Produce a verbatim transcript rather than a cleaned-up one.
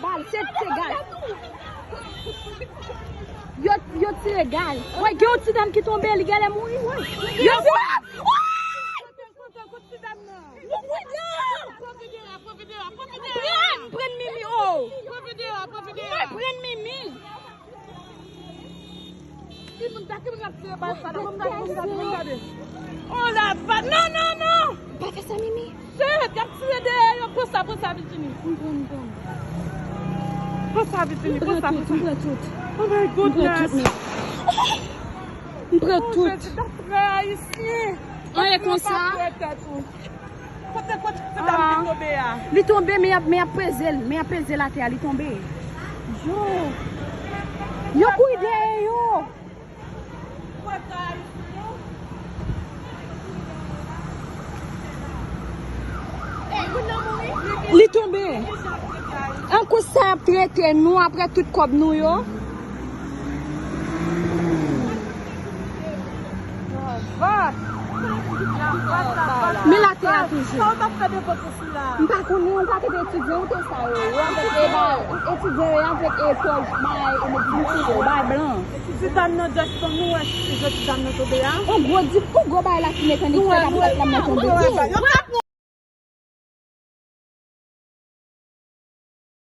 Bal, se, se gal. Yo, yo tire gal. Wè, gen yon ti dam ki tonbe, li genlè mouri, wè. Yo tire. Pran, pran Mimi, oh. Pran Mimi. Ki moun sa, ki moun k ap tire bal sa la? Ban m gade, ban m gade, ban m gade. Oh la va. Non, non, non. Pa fè sa, Mimi. Sèt, y ap tire dèyè yo. Pran sa, pran sa, Virginie. M pran, m pran. Pran sa, Virginie, pran sa, pran sa. M pran tout. Oh my goodness. M pran tout. Trè ayisyen. Anyen konsa. Kote, kote ti dam ki tonbe a? Li tonbe, men y ap, men y ap peze l, men y ap peze l atè a, li tonbe. Yo. Yo kouri dèyè yo. Li tonbe. An kou sa y ap trete nou apre tout kòb nou yo. Men l atè a toujou. Sa w t ap fè devan pou sila? M pa konnen, ou pa tande etidyan ou te sa yo. Yo avèk e ba, etidyan yo avèk e pòz bay e medikman yo, bay blan. Ti dam nan djès ban nou wè, jan ti dam nan tonbe a. On gwo di, on gwo bay la ki mekanik fè la pou ti dam nan tonbe. Yo ka